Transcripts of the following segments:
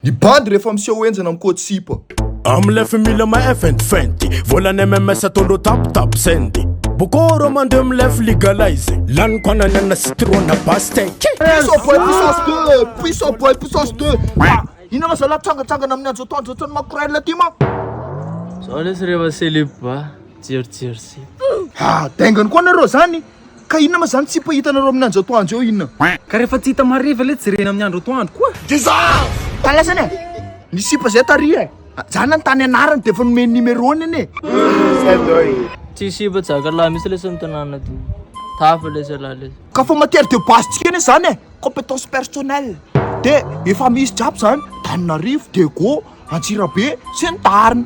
Ny bandy rehefa miseho henjana mikôty sipa. Amilay mila mahay fentifenty Volan'ny MMS ataondreo tap tap sendy Boko reo mandeha milef legalize Laniko ananana citron pastèque Puissant boy puissance 2 Puissant boy puissance 2 Ah! Inona ma zalahy mitsangatsangana amin'ny anjo atoandro ohatran'ny makorel aty ma? Zao lesy rehefa celibat jerijery sipa. Ah! Dengany koa nareo zany! Ka inona ma zany tsipa hitanareo amin'ny andro atoandro eo inona? Ka rehefa tsy hita mariva le jerena amin'ny andro atoandro koa. Ka lasany e! Ny sipa zay tary e! Za nanontany anarany de efa nomeny numéro-ny anie. Tsy sipa jakalahy mihitsy lesy ny tanàna ty. Tafa lesy ialahy lesy. Ka fa matière de base tsika anie zany e! Compétence personnelle. De efa misy jiaby zany, Tananarivo, Diego, Antsirabe sy ny tariny.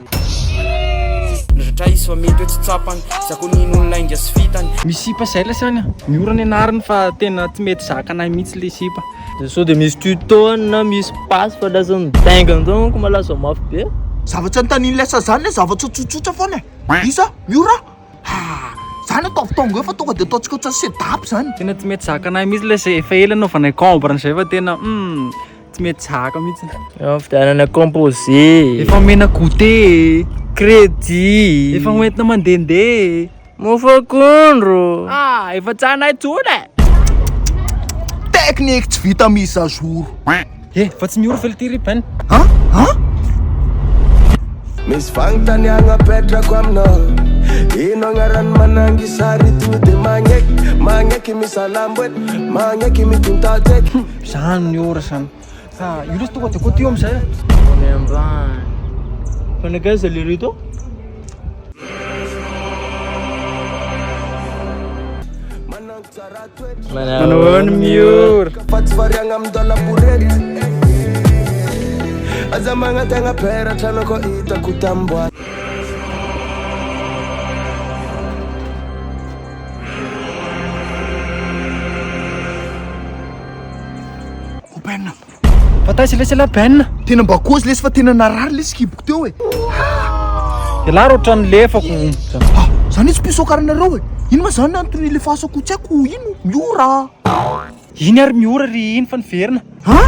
Niratra izy fa mety hoe tsy tsapany Za koa nino ny lainga sy fitany. Misy sipa zay lesy any a, miorana anariny fa tena tsy mety zakanay mihitsy le sipa. De sao de misy tuto any na misy passe fa lasa midaingana zao manko malaza mafy be. Zavatra anontanian'ilay sazany le zavatra tsotsotra foana e! Iza? Miora? Ah! Zany ataovy tonga eo fa tonga de ataontsika ohatran'ny sedapy zany. Tena tsy mety zakanay mihitsy lesy, efa ela nanaovanay cambre zay fa tena hum. Tsy mety zaka mihitsy. Eo amin'ny fidianana composé. Efa omena goûter. Crédit. Efa hoentina mandehandeha. Mofo akondro. Ah, efa tsy anay intsony e. Technique tsy vita mise à jour. Eh, fa tsy mioro ve ity ry Ben? An? An? Misy fanontaniagna apetrako aminao Ino agnarany manangy sary to de magneky Magneky misalambo e Magneky mitontateky Zany ny ora zany. Fa io lesy tonga de côté io amizay. Ambony ambany. Fa nankaiza le reto? Manao ahoana Miora? Fa tsy variagna amin'ny dôla borety Aza magnategna peratra anao kô hitako tamboaty Oh Ben. Fa taiza lesy ialahy Ben? Tena mba kozy lesy fa tena narary lesy kiboko teo e. Ialahy ro ohatran'ny lefako. Ah, zany hoe tsy puceau karanareo e. Ino ma zany antony ilefasako tsy haiko ino? Miora. Iny ary miora ry iny fa niverina. Ha?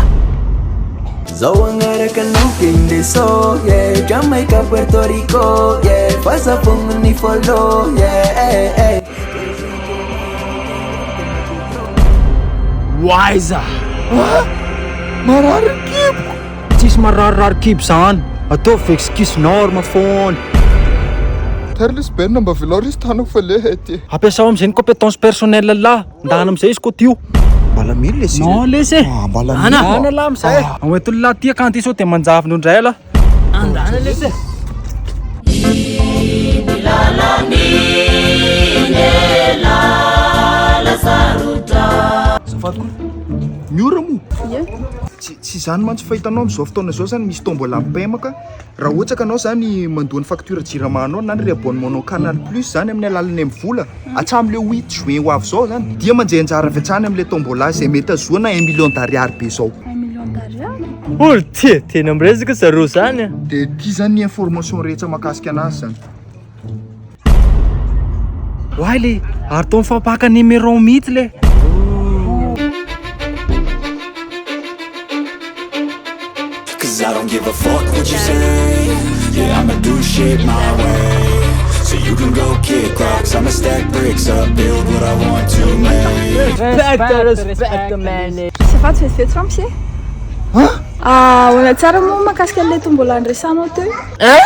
Zao agnaraka anao ke indeso yeah Jamaica Puerto Rico yeah Fa fogna ny follow yeah Waiza! Ah! Marary ny kiboko. Tsisy mararirary kibo zany. Ataovy excuse norme foana. Tary lesy Ben mba avelao resy tanako fa le ty. Ampiasao amizay ny compétence personnelle lah. Ndana amizay izy koa tio. Mbala mily lesy. Non lesy e. Ah, mbala mily. Ndana lah amizay. Hoentiny lah ty akanty sao de manjavona eo ndray lah. Andana lesy e. Azafady koa. Miora moa? Tsy tsy izany mantsy fa hitanao amin'izao fotoana izao zany misy tombola mipemaka. Raha ohatra ka anao zany mandoa ny facture jirama anao na ny réabonnement nao canal plus zany amin'ny alalan'ny mvola hatramin'le huit juin ho avy zao zany dia mandray anjara avy hatrany amin'le tombola izay mety ahazoana un million d'ariary be zao. Un million d'ariary? Olo ty, tena miresaka zareo zany a. De ity zany ny information rehetra mahakasika anazy zany. Oay le, ary toa mifampaka numéro mihitsy le. Cause I don't give a fuck what you say Yeah, I'ma do shit my way So you can go kick rocks I'ma stack bricks up, build what I want to make Respect, respect man. Ça va tsy vetivety fa monsieur? Hein? Ah, ahoana tsara moa mahakasika an'ilay tombola niresahanao teo? Hein?